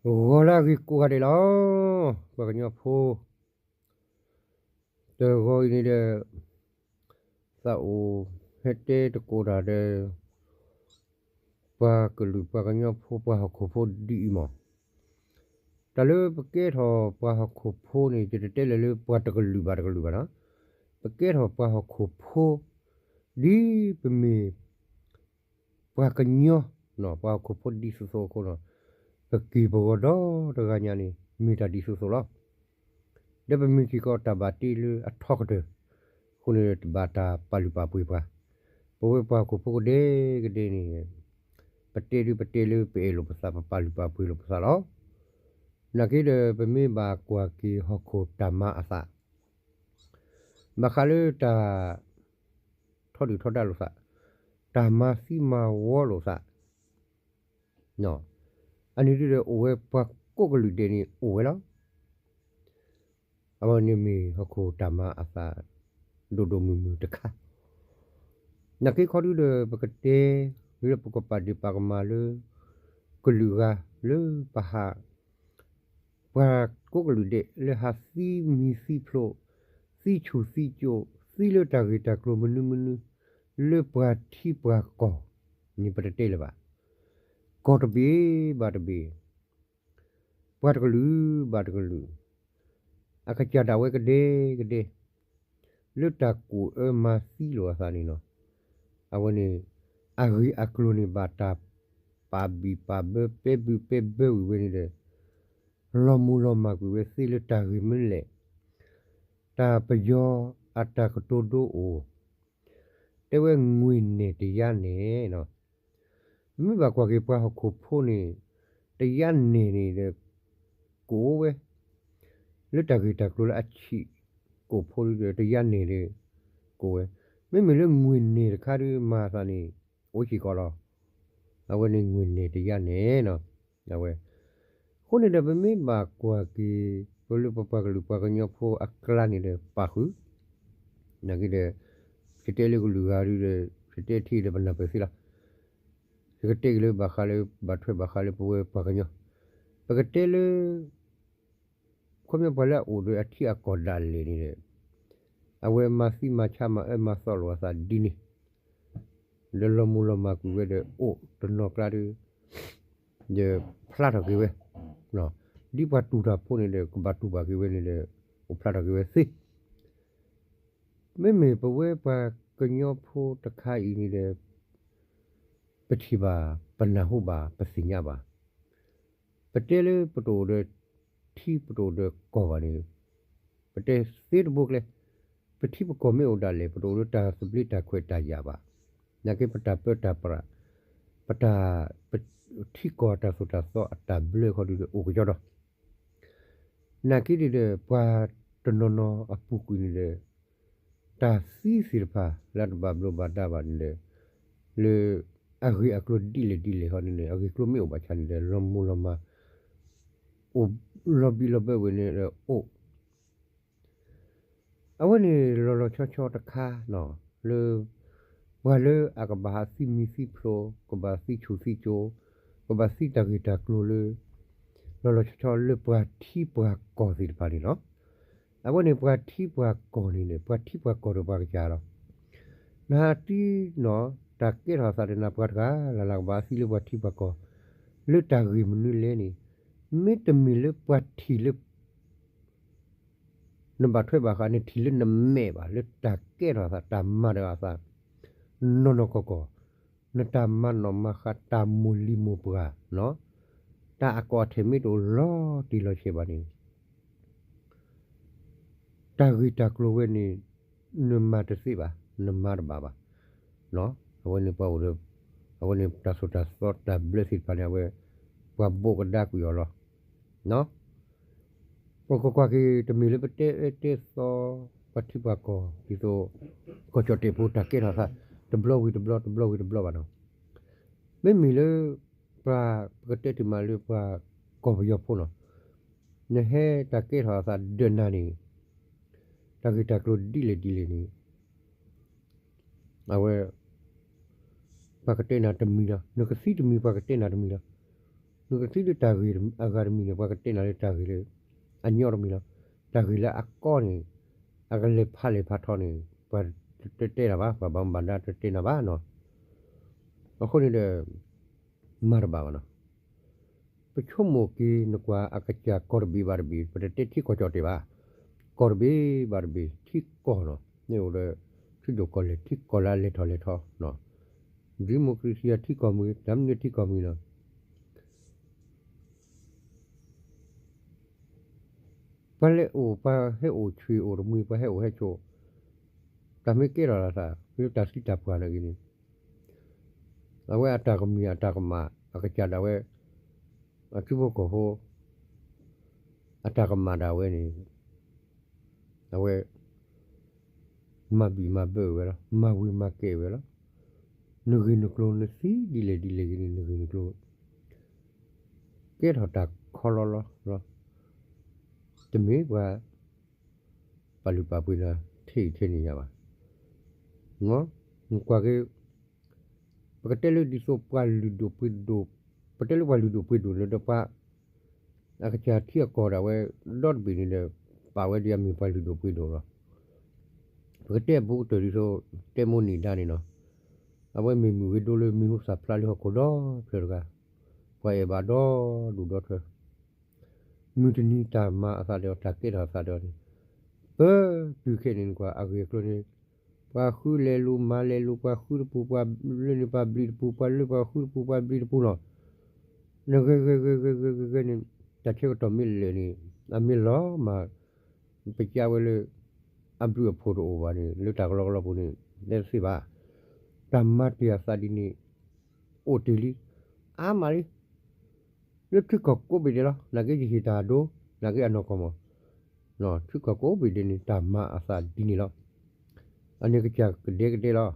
ဂီၤလၢအဂ့ၤကိးဂၤဒဲးလီၤ. ပှၤကညီဖိ တဂီၤအံၤန့ၣ်ဒီး သးအိၣ်ဟဲတဲတကိးတၢ်ဒီး ပှၤကလုာ်ပှၤကညီဖိ ပှၤဟီၣ်ခိၣ်ဖိဒ်အံၤမး. တၢ်လၢပကဲထီၣ်ပှၤဟီၣ်ခိၣ်ဖိန့ၣ် ယတတဲလၢၤလၢပှၤတကလုာ်ဘၣ်တကလုာ်ဘၣ်နီၤ. ပကဲထီၣ်ပှၤဟီၣ်ခိၣ်ဖိ ဒ်ပမ့ၢ် ပှၤကညီ ပှၤဟီၣ်ခိၣ်ဖိဒ်သိးသိးအဃိဒီး ပက့ၢ်ပဂီၤဒီတဂၤညါန့ၣ် မ့ၢ်တၢ်ဒ်သိးသိးလီၤ. ဒီးပမ့ၢ်စ့ၢ်ကီးတၢ်ဘၣ်တ့လၢအထီကတၢၢ် အဃိန့ၣ်တဘၣ်တၢ်ပာ်လုၢ်ပာ်ပှ့ၤပှၤ. ပဝဲပှၤဟီၣ်ခိၣ်ဖိကဒဲကဒဲန့ၣ် ပတဲဒုပတဲလၢပအဲၣ်လိာ်ပသး ပပာ်လုၢ်ပာ်ပှ့ၤလိာ်ပသးလီၤ. နာ်က့ဒီး ပမ့ၢ်ဘၣ်ကွၢ်က့ၤဟီၣ်ခိၣ်တၢ်မၤအသး ဘၣ်ဃးလၢတၢ်ထီဒုၣ်ထီဒါလိာ်သး, တၢ်မၤသံမၤဝီလိာ်သး, အန့ၣ်ဒုဒီး အိၣ်ဝဲပှၤကိးကလုာ်ဒဲးန့ၣ်အိၣ်ဝဲလီၤ. အဝဲန့ၣ်မ့ၢ်ဟီၣ်ခိၣ်တၢ်မၤအသး ဒိၣ်ဒိၣ်မုၢ်မုၢ်တခါ. နာ်က့ခီဒုဒီး ပကတဲ လၢပကပာ်ဒ့ၣ်ပာ်ကမၣ်လၢ ကလုာ်ဂၤလၢပဟး ပှၤကိးကလုာ်ဒဲးလၢဟးသံမံၤသံဖျိး, သံဆူၣ်သံကၠိး, သံလၢတၢ်ဂ့ၢ်တၢ်ကျိၤမနုၤမနုၤ, လၢပှၤထံပှၤကီၢ်န့ၣ် ပတတဲလၢၤဘၣ်. ကီၢ်တဘ့ၣ်ဘၣ်တဘ့ၣ်, ပှၤတကလုာ်ဘၣ်တကလုာ်, အကစၢ်ဒၣ်ဝဲကဒဲကဒဲ လၢတၢ်ကူၣ်အၢမၤသံလိာ်အသးန့ၣ်လီၤ. အဝဲန့ၣ် အဂ့ၢ်အကျိၤန့ၣ် ဘၣ်တၢ်ပာ်ဘံၣ်ပာ်ဘၢ ပဲဘုးပဲဘၢဝံၤဝဲန့ၣ်ဒီး လီၤမူၤလီၤမၢ်ကွံာ်ဝဲသ့လၢတၢ်ဂ့ၢ်မနုၤလဲၣ်. တၢ်ပယီၤအတၢ်ကတိၤဒိအိၣ် တဲဝဲ ငွေနဲ့တရားနဲ့ နီၤ. မ့ၢ်ဘၣ်ကွၢ်က့ၤပှၤဟီၣ်ခိၣ်ဖိန့ၣ် တရားနဲ့န့ၣ်ဒီး ကိးဝဲ လၢတၢ်ဂ့ၢ်တၢ်ကျိၤလၢအဆံးကိာ်ဖိဒီး တရားနဲ့ဒီး ကိးဝဲ, မ့မ့ၢ်လၢ ငွေနဲ့ တခါဒီးမၤအသးန့ၣ် အိၣ်စ့ၢ်ကီးလီၤ. အဝဲန့ၣ် ငွေနဲ့တရားနဲ့ နီၤ. အဝဲ အဃိန့ၣ်ဒီး ပမ့ၢ်ဘၣ်ကွၢ်က့ၤ ပလၢပပှၤကလုာ်ပှၤကညီဖိအကျါန့ၣ်ဒီး ပာ်ဃုာ်, နာ်က့ဒီး ယတဲလၢကလုာ်ဂၤဒီး ယတဲထံၣ်ဒီးပနၢ်ပၢၢ်သ့လီၤ. ယကတဲက့ၤလၢဘၣ်ဃးလၢ ဘၣ်ထွဲဘၣ်ဃးလၢပဝဲပှၤကညီ, ပကတဲလၢ ခီပညီပှၤလၢအအိၣ်ဒီးအထံအကီၢ်ဒၣ်လဲာ်န့ၣ်ဒီး အဝဲမၤသံမၤဆါမၤအၢမၤသီလိာ်အသးဒ်န့ၣ် ဒီးလီၤမူၤလီၤမၢ်ကွံာ်ဝဲဒီး အိၣ်တနီၤကျါဒီး ဒီးဖျါထီၣ်က့ၤဝဲ, ဒ်ပှၤတူၢ်တၢ်ဖိန့ၣ်ဒီး ကဘၣ်တူၢ်ဘၣ်က့ၤဝဲန့ၣ်ဒီး အိၣ်ဖျါထီၣ်က့ၤဝဲသ့. မ့မ့ၢ်ပဝဲပှၤကညီဖိတခါအံၤန့ၣ်ဒီး ပထံၣ်ဘၣ်, ပနၢ်ဟူဘၣ်, ပသ့ၣ်ညါဘၣ်. ပတဲလၢပတအိၣ်ဒီးထံပတအိၣ်ဒီးကီၢ်ဘၣ်န့ၣ်, ပတဲသ့တဘိကျဲ, ပထံပကီၢ်မ့ၢ်အိၣ်ဒၣ်လဲာ် ပတအိၣ်ဒီးတၢ်သဘျ့တၢ်ခွဲးတၢ်ယာ်ဘၣ်. နာ်က့ပတၢ်ပၢတၢ်ပြး, ပတၢ်, ပထံကီၢ်အတၢ်သိၣ်တၢ်သီအတၢ်ဘျၢခီဒုဒီးအိၣ်ကယီဒီး နာ်က့ဒုဒီး ပှၤတနီၤနီၤအပူၤကွံာ်န့ၣ်ဒီး တၢ်သံသ့ၣ်တဖၣ်လၢအတဘၣ်ဘျိးဘၣ်ဒါဘၣ်န့ၣ်ဒီး လၢအဂ့ၢ်အကျိၤဒ်လဲၣ်ဒ်လဲၣ်ဟီန့ၣ်ဒီး အဂ့ၢ်ကျိၤမ့ၢ်အိၣ်ဘၣ်ဆၣ်န့ၣ်ဒီး လီၤမူၤလီၤမၢ်, အိၣ်လီၤဘံၣ်လီၤဘၢဝဲန့ၣ်ဒီးအိၣ် အဝဲန့ၣ်လီၤလီၤဆီဆီတခါနီၤ လၢ ပှၤလၢအကဘၣ်ဟးသံမံၤသံဖျိး, ကဘၣ်သံဆူၣ်သံကၠိ, ကဘၣ်သံတၢ်ဂ့ၢ်တၢ်ကျိၤလၢ လီၤလီၤဆီဆီလၢပှၤထံပှၤကီၢ်သ့ၣ်တဖၣ်န့ၣ်လီၤ. အဝဲန့ၣ်ပှၤထံပှၤကီၢ်န့ၣ်န့ၣ် ပှၤထံပှၤကီၢ်ဒီးပှၤကစၢ်လီၤ. နဟးသံနီၤ တၢ်ကဲထီၣ်အသးဒီးနၤပှၤတဂၤလၢ်လၢ်ကဘၣ်သံလၢပှၤထံပှၤကီၢ် လၢတၢ်ဂ့ၢ်မနုၤလဲၣ်န့ၣ်, မ့တမ့ၢ်လၢပှၤထံၣ်လၢ နဘၣ်ထွဲဘၣ်ဃး နထံၣ်လၢနမဲာ်ဘၣ် လၢတၢ်ကဲထီၣ်အသး တၢ်မၤတၢ်အသး နီၢ်နီၢ်ကီၢ်ကီၢ်, နတၢ်မၤနီၣ်မၤဃါ တၢ်မိၢ်လံၤမိၢ်ပှၢ်, တၢ်အကီၢ်အထဲးမ့ၢ်တအိၣ်လီၤတံၢ်လီၤဆဲးဘၣ်န့ၣ် တၢ်ဂ့ၢ်တၢ်ကျိၤဝဲန့ၣ် နမၤတသ့ဘၣ် နမၤတဘၣ်ဘၣ်. အဝဲန့ၣ်ပှၤအိၣ်ဒီး အဝဲန့ၣ်တၢ်သိၣ်တၢ်သီတၢ်ဘျၢသ့ၣ်တဖၣ်န့ၣ် အဝဲ ပှၤဘိးကဒါကွံာ်အီၤလီၤ. ပကကွၢ်က့ၤ တမ့ၢ်လၢပတဲအၢတဲသီ ပှၤထံပှၤကီၢ် ဒ်သိး ကီၢ်ကၠီၣ်တဲၣ်ဖိတၢ်ကဲထီၣ်သး တဘျီဝံၤတဘျီ တဘျီဝံၤတဘျီဘၣ်နီၤ. မ့မ့ၢ်လၢ ပှၤ ပကတဲတ့ၢ်မးလၢပှၤကီၢ်ပယီၤဖိနီၤ, နဟဲတၢ်ကဲထီၣ်အသးဒၢးနၤန့ၣ် တၢ်ဂ့ၢ်တၢ်ကျိၤဒ်လဲၣ်ဒ်လဲၣ်န့ၣ် အဝဲ ပှၤကတဲနၤတမံၤလီၤ. နကသံတမံၤ ပှၤကတဲနၤတမံၤလီၤ. နကသံလၢတၢ်ဂ့ၢ်အဂၤတမံၤန့ၣ် ပှၤကတဲနၤလၢတၢ်ဂ့ၢ်လၢ အညီတမံၤလီၤ. တၢ်ဂ့ၢ်လၢအကီန့ၣ် အကလဲၤဖးလဲၤဖးထီန့ၣ် ပှၤတတဲနၤဘၣ်, ပှၤဘၣ်မူဘၣ်ဒါတတဲနၤဘၣ်နီၤ. အဃိန့ၣ်ဒီး မၤတဘၣ်ဘၣ်နီၤ. ပဆိကမိၣ်က့ၤနကွၢ်အကစၢ်ကီၢ်တဘ့ၣ်ဘၣ်တဘ့ၣ် ပတတဲထံကီၢ်ကၠီၣ်တဲာ်ဘၣ်. ကီၢ်တဘ့ၣ်ဘၣ်တဘ့ၣ် ထံကီၢ်နီၤ မ့ၢ်အိၣ်ဒီး ထံဒိၣ်ကီၢ်လဲၢ် ထံကီၢ်လၢအလဲၤထီၣ်လဲၤထီနီၤ. democracy ထံကီၢ်မ့ၢ်ဂ့ၤ တၢ်မနုၤထံကီၢ်မ့ၢ်ဂ့ၤနီၤ ပှၤလဲၤအိၣ် ပှၤဟဲအိၣ်ဆံးအိၣ်တမှံၤ ပှၤဟဲအိၣ်ဟဲဆိး, တၢ်မ့ၢ်ကဲထီၣ်လီၤသး လၢတၢ်သံတၢ်ပှၢ်နာ်က့န့ၣ် အဝဲအတၢ်ကမံၤအတၢ်ကမၣ် အကစၢ်ဒၣ်ဝဲ အထံဖိကီၢ်ဖိ အတၢ်ကမၣ်ဒၣ်ဝဲန့ၣ် အဝဲ မၤဘံၣ်မၤဘၢဝဲလီၤ, မၤဝံၤမၤကဲဝဲလီၤ. နဂ့ၢ်နကျိၤနသံဒ်လဲၣ်ဒ်လဲၣ်ဂ့ၤန့ၣ် နဂ့ၢ်နကျိၤ ကဲထီၣ်တၢ်ခီလီလီလီၤ. တမ့ၢ်ပှၤ ပာ်လုၢ်ပာ်ပှ့ၤနၤ ထဲအံၤထဲန့ၣ်ယါဘၣ်. နကွၢ်က့ၤ ပကတဲလၢဒ်သိးပှၤလုၢ်ဒိၣ်ပှ့ၤဒိၣ်, ပတဲလၢပှၤလုၢ်ဒိၣ်ပှ့ၤဒိၣ်လၢဒီးပှၤ အကစၢ်ထံအကီၢ်ဒၣ်ဝဲ ဒီတဘ့ၣ်န့ၣ်ဒီး ပာ်ဝဲဒ်အမ့ၢ်ပှၤလုၢ်ဒိၣ်ပှ့ၤဒိၣ်လီၤ. ပကတဲအဘူးကတၢၢ်ဒ်သိး တဲမိၢ်နံၤဒါန့ၣ်နီၤ, အဝဲမ့ၢ်မုၢ်ဂ့ၤဒိလၢမံၤဟူသၣ်ဖျါလၢဟီၣ်ခိၣ်ဒီဖျၢၣ်တဂၤ, ပှၤအဲၣ်ဘၣ်ဒီဒူၣ်ဒီထၢ မုၢ်တနံၤတၢ်မၤအသးဒီးအီၤ တၢ်ကဲထီၣ်အသးဒီးအီၤန့ၣ်, ပတုၤခဲန့ၣ်နကွၢ်အဂ့ၢ်အကျိၤန့ၣ်, ပှၤဃုလဲၤလိၤ မၤလဲၤလိၤ, ပှၤဃုတပူၤ ပှၤလၢန့ၣ် ပှၤဘျံးတပူၤ, ပှၤလၢပှၤဃုတပူၤ ပှၤဘျံးတပူၤနီၤ, နဂဲၤဂဲၤဂဲၤဂဲၤဂဲၤဂဲၤဂဲၤန့ၣ်, တၢ်ဆၢကတီၢ်မ့ၢ်လၢာ်န့ၣ်, အမ့ၢ်လီၤမၢ်, ပကးဝဲလၢ အဘျုးအဖှိၣ်တအိၣ်ဘၣ်န့ၣ် လၢတၢ်ကလီကလီပူၤန့ၣ် တဲတသ့ဘၣ်. တၢ်မၤတ့ၢ်အသးဒ်န့ၣ် အိၣ်တ့ၢ်လံ, အါမးလံ. လၢထံကီၢ်ကိးဘ့ၣ်ဒဲးလီၤ. နာ်က့ယဟ့ၣ်တၢ်ဒိ, နာ်က့အနီၢ်ကီၢ်မး, ထံကီၢ်ကိးဘ့ၣ်ဒဲးန့ၣ် တၢ်မၤအသးဒ်န့ၣ်လီၤ. အန့ၣ်ကစၢ်ကဒဲကဒဲလီၤ.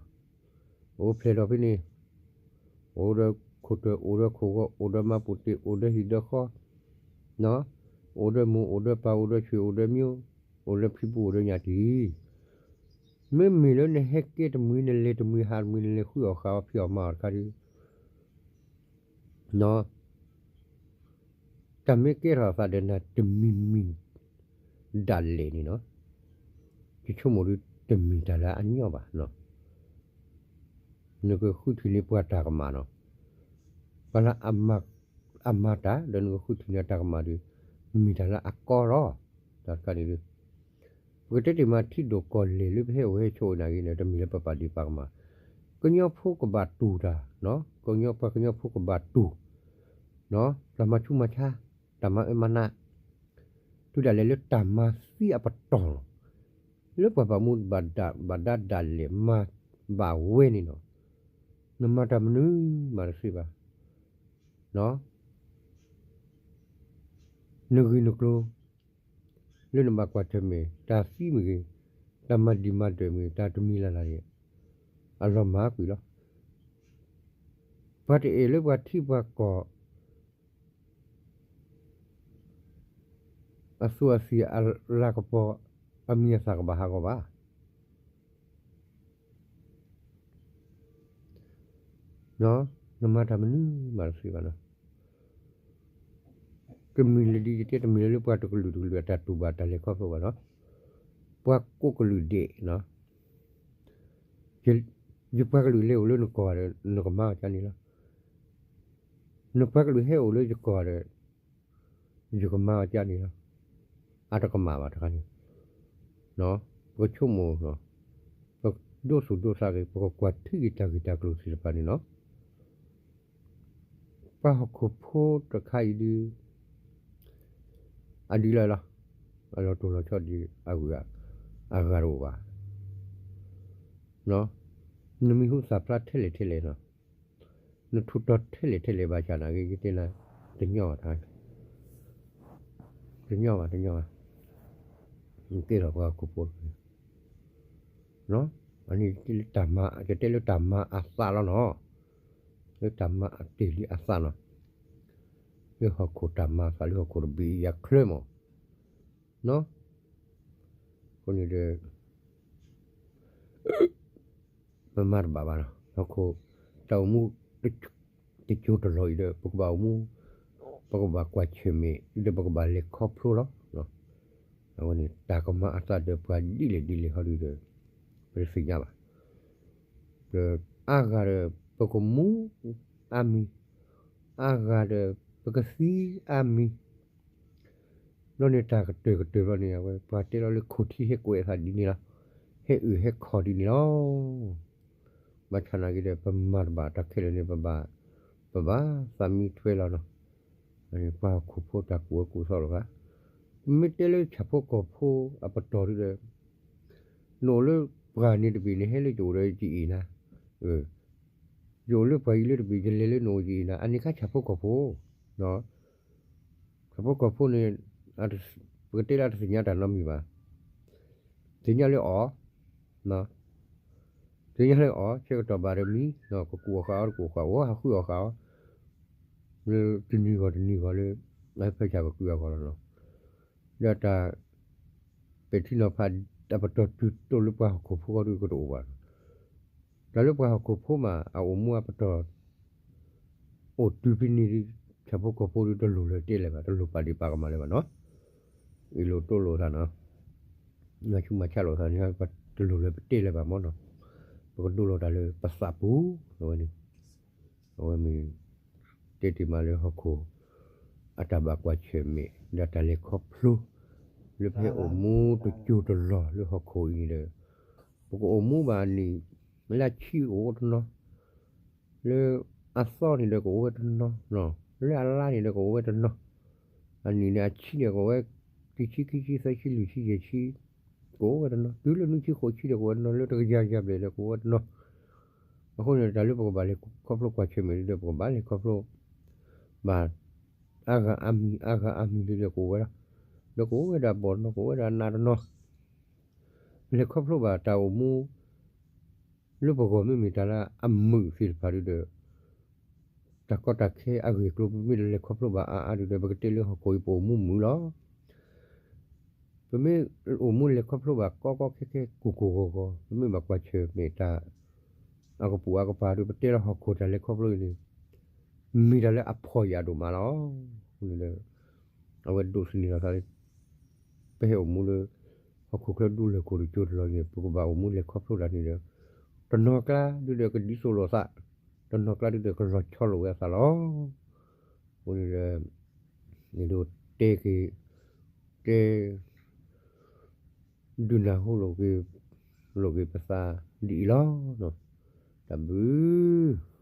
အိၣ်ဖျဲၣ်ထီၣ်ဖဲန့ၣ်, အိၣ်ဒီးခိၣ်တၢၢ်, အိၣ်ဒီးခိၣ်ဂီၤ, အိၣ်ဒီးမၤပူၤတ့ၢ်, အိၣ်ဒီးဟံၣ်ဒီးဃီ, အိၣ်ဒီးမိၢ်, အိၣ်ဒီးပၢ်, အိၣ်ဒီးဆွေ, အိၣ်ဒီးမျိုး, အိၣ်လၢဖံပူၤ, အိၣ်ဒီးညၣ်တံၢ်. မ့မ့ၢ်လၢနဟဲကဲတမှံၤ, နလဲၤတမှံၤ, ဟးတမှံၤ, နလဲၤဃုအီၣ်ဃုအီဖံးအီၣ်မၤအီၣ်တခါဒီး တၢ်မ့ၢ်ကဲထီၣ်အသးဒီးနၤတမံၤမံၤဒၣ်လဲာ်န့ၣ်နီၤ, ယဆိကမိၣ်ဒီးတမ့ၢ်တၢ်လၢအညီဘၣ်. နကဃုထံၣ်န့ၢ်ပှၤတၢ်ကမၣ်နီၤ, ပှၤလၢအမၤတၢ် ဒီးနကဃုထံၣ်န့ၢ်တၢ်ကမၣ်ဒီး မ့ၢ်တၢ်လၢအကီလီၤ. တၢ်တခါန့ၣ်ဒီး ပကတဲတ့ၢ်မး ထံဒိၣ်ကီၢ်လဲၢ်လၢပဟဲအိၣ်ဟဲဆိးနာ်က့န့ၣ် တမ့ၢ်လၢပပာ်ဒ့ၣ်ပာ်ကမၣ်, ကညီဖိကဘၣ်တူၢ်တၢ်, ကညီပှၤကညီဖိကဘၣ်တူၢ်, တၢ်မၤဆူးမၤဆါ, တၢ်မၤအၢမၤနး, တုၤဒၣ်လဲာ်လၢတၢ်မၤသံအပတီၢ်လီၤ. လၢပှၤဘၣ်မူဘၣ်ဒါ ဘၣ်ဒါဒၣ်လဲာ်မၤဘၣ်ဝဲန့ၣ်နီၤ, နမၤတၢ်မနုၤမၤတသ့ဘၣ်. နဂ့ၢ်နကျိၤ လၢနဘၣ်ကွၢ်ဆၢၣ်မဲာ် တၢ်သံမ့ၢ်ဂ့ၤ, တၢ်မၤဒံးမၤဒၢးမ့ၢ်ဂ့ၤ, တၢ်တမံၤလၢ်လၢ်န့ၣ် အလီၤမၢ်ကွံာ်လီၤ. ပှၤတအဲၣ်လၢပှၤထံပှၤကီၢ် အသူးအသ့ၣ်အလၤကပီၤ အမံၤအသၣ်ကဘၣ်ဟးဂီၤဘၣ်. နမၤတၢ်မနုၤမၤတသ့ဘၣ်နီၤ. တမ့ၢ်လၢဒ်ယတဲ တမ့ၢ်လၢပှၤတကလုာ်တကလုာ်အတၢ်တူၢ်ဘၣ်တၢ်လဲၤခီဖျိဘၣ်နီၤ. ပှၤကိးကလုာ်ဒဲး, ယပှၤကလုာ်လဲၤအိၣ်လၢနကီၢ်ဒီး နကမၤအီၤကန့ၣ်လီၤ. နပှၤကလုာ်ဟဲအိၣ်လၢယကီၢ်ဒီး ယကမၤအီၤကန့ၣ်လီၤ. အတကမၣ်ဘၣ်တခါန့ၣ်, ပကဆိကမိၣ်, ပဒိသူၣ်ဒိသးက့ၤ ပကကွၢ်ထံက့ၤတၢ်ဂ့ၢ်တၢ်ကျိၤသ့ၣ်တဖၣ်န့ၣ်လီၤ. ပှၤဟီၣ်ခိၣ်ဖိတခါအံၤဒုး အဒ်လဲၣ်လီၤ, အလီၤတိၢ်လီၤဆီဒ်အဂုၤအဂၤတအိၣ်ဘၣ်. နမံၤဟူသၣ်ဖျါထဲလဲၣ်ထဲလဲၣ်နီၤ, နထူးတီၤထဲလဲၣ်ထဲလဲၣ်ဘၣ်ဆၣ်နာ်က့ ယတဲနၤ တညီဘၣ်တခါ, တညီဘၣ် တညီဘၣ်, နကဲထီၣ်ပှၤဟီၣ်ခိၣ်ဖိတဂၤ, အန့ၣ် ယတဲလၢတၢ်မၤအသးလီၤနီၤ, လၢတၢ်မၤအတ့ၢ်လံအသးနီၤ, လၢဟီၣ်ခိၣ်တၢ်မၤအသး လၢဟီၣ်ခိၣ်တဘ့ၣ်အံၤအချၢမး အဃိန့ၣ်ဒီး ပမၤတဘၣ်ဘၣ်နီၤ, ဟီၣ်ခိၣ်တၢ်အိၣ်မူ တစိၤတလီၢ်အံၤဒီး ပကဘၣ်အိၣ်မူ ပကဘၣ်ကွၢ်ဆၢၣ်မဲာ် ဒီးပကဘၣ်လဲၤခီဖျိလီၤ. အဝဲန့ၣ် တၢ်ကမၤအသးဒီးပှၤဒ်လဲၣ်ဒ်လဲၣ်ဟီဒုဒီး ပတသ့ၣ်ညါဘၣ်. ဒီးအါဂၤဒီး ပကမူအါမံၤ, အါဂၤဒီး ပကသံအါမံၤ, ဘျီန့ၣ်တၢ်ကတၢၢ်ကတၢၢ်ဘျီန့ၣ် အဝဲပှၤတဲလီၤလၢခိၣ်ထံဟဲကွဲးအသးဒ်န့ၣ်လီၤ. ဟဲအုၣ်ဟဲခီၣ်ဒ်န့ၣ်လီၤ. ဘၣ်ဆၣ်နာ်က့ဒီး ပမၤတဘၣ်တၢ်ခဲလၢာ်န့ၣ် ပဘၣ်, ပဘၣ်သးမံထွဲလီၤနီၤ. ပှၤဟီၣ်ခိၣ်ဖိတၢ်ကူၣ်အၢကူၣ်သီလိာ်သး, ပမ့ၢ်တဲလၢဆၣ်ဖိကီၢ်ဖိအပတီၢ်ဒုဒီး နအိၣ်လၢပှၤန့ၣ်တဘ့ၣ်န့ၣ် ဟဲလၢယအိၣ်ဒီးယအံၤနၤ, ယအိၣ်လၢပှၤအံၤလၢတဘ့ၣ် ယလဲၤလၢနအိၣ်ယအံၤနၤ အန့ၣ်ခါဆၣ်ဖိကီၢ်ဖိ, ဆၣ်ဖိကီၢ်ဖိန့ၣ် ပကတဲလၢအတသ့ၣ်ညါတၢ်နီတမံၤဘၣ်, သ့ၣ်ညါလၢအီၤ, သ့ၣ်ညါလၢအီၤ ဆၢကတီၢ်ဘၣ်ဒီးမံ, ကကူၣ်အီၣ်ဃာ်အီၤ တကူၣ်ဃာ်အီၤ ဟးဃုအီၣ်ဃာ်အီၤ လၢတနံၤဂီၢ်တနံၤဂီၢ်လၢ အဖဲဆၣ်ကကုၢ်အဂီၢ်လီၤနီၤ. ဒီးတၢ်ပဲာ်ထံနီၤဖး တၢ်ပတီၢ်တုၤတိာ်လၢပှၤဟီၣ်ခိၣ်ဖိဂီၢ်ဒုကတအိၣ်ဘၣ်နီၤ. တၢ်လၢပှၤဟီၣ်ခိၣ်ဖိမး အအိၣ်မူအပတီၢ် အိၣ်တုၤဖဲန့ၣ်ဒု ဆၣ်ဖိကီၢ်ဖိဒု တလိၣ်လၢၤတဲလဲၣ်ဘၣ်, တလိၣ်ပာ်ဒံးပာ်ကမၣ်လၢၤဘၣ်နီၤ. အ့ၣ်လိာ်တိလိာ်သးနီၤ, မၤဆူးမၤဆါလိာ်သးန့ၣ် တလိၣ်လၢၤပတဲလဲၣ်ဘၣ်မ့ၢ်နီၤ. ပကဒိလိာ်တၢ်လၢပသးပူၤ အဝဲန့ၣ် အဝဲမ့ၢ် တဲတ့ၢ်မးလၢဟီၣ်ခိၣ် အတၢ်ဘၣ်ကွၢ်ဆၢၣ်မဲာ် ဒီးတၢ်လဲၤခီဖျိ လၢပဟဲအိၣ်မူတစိၢ်တလီၢ်လၢဟီၣ်ခိၣ်အံၤန့ၣ်ဒီး ပကအိၣ်မူဘၣ်အနံၣ် လၢအဆံအိၣ်တနီၤ, လၢအသီန့ၣ်ဒီးကအိၣ်ဝဲတနီၤ, လၢအလါန့ၣ်ဒီးကအိၣ်ဝဲတနီၤ, အနံၣ်န့ၣ်အဆံန့ၣ်ကအိၣ်ဝဲ တဆံခံဆံသၢဆံလွံၢ်ဆံယဲၢ်ဆံ ကအိၣ်ဝဲတနီၤ, တုၤလၢနွံဆံဃိးဆံဒီးကအိၣ်ဝဲတနီၤ, လၢတကယၤယၤဘျဲၣ်ဒီးကအိၣ်ဝဲတနီၤ. အဃိန့ၣ် တၢ်လၢပကဘၣ်လဲၤခီဖျိကွၢ်ဆၢၣ်မဲာ်ဒုဒီး ပကဘၣ်လဲၤခီဖျိ ဘၣ် အါဂၤအါမံၤ အါဂၤအါမံၤဒုဒီးကအိၣ်ဝဲလီၤ. ဒီးကအိၣ်ဝဲဒၣ်ဘီၣ်တနီၤ ကအိၣ်ဝဲဒၣ်နးတနီၤ, ပလဲၤခီဖျိဘၣ်တၢ်အိၣ်မူ လၢပဂီၢ်မ့မ့ၢ်တၢ်လၢအမုာ်သ့ၣ်တဖၣ်ဒုဒီး တၢ်ကီတၢ်ခဲအဂ့ၢ်အကျိၤ ပမ့ၢ်လဲၤခီဖျိဘၣ်အါအါဒုဒီး ပကတဲလၢဟီၣ်ခိၣ်အံၤပအိၣ်မူမုာ်လီၤ. ပမ့ၢ်အိၣ်မူလဲၤခီဖျိဘၣ်ကီကီခဲခဲ ကိၢ်ကိၢ်ဂီၤဂီၤ ပမ့ၢ်ဘၣ်ကွၢ်ဆၢၣ်မဲာ်တၢ် အကပိာ်အကပၤဒု ပတဲလၢဟီၣ်ခိၣ်တၢ်လဲၤခီဖျိအံၤန့ၣ် မ့ၢ်တၢ်လၢအဖှီၣ်ယာ်ဒိၣ်မးလီၤ. အဃိန့ၣ်ဒီး အဝဲဒိးသန့ၤလီၤသးလၢ ပဟဲအိၣ်မူလၢ ဟီၣ်ခိၣ်ချၢဒူလၢၢ်ခိၣ်တစိၢ်တလီၢ်န့ၣ် ပကဘၣ်အိၣ်မူလဲၤခီဖျိတၢ်န့ၣ်ဒီး တနီၤကျါဒုဒီးကဒ်သိးလိာ်သး, တနီၤကျါဒုဒီးကလီၤဆီလိာ်ဝဲအသးလီၤ. အဃိန့ၣ်ဒီး ယဒိးတဲက့ၤ တဲ ဒုးနၢ်ဟူလိာ်က့ၤ လိာ်က့ၤပသးဒ်အံၤလီၤ. တၢ်ဘျုး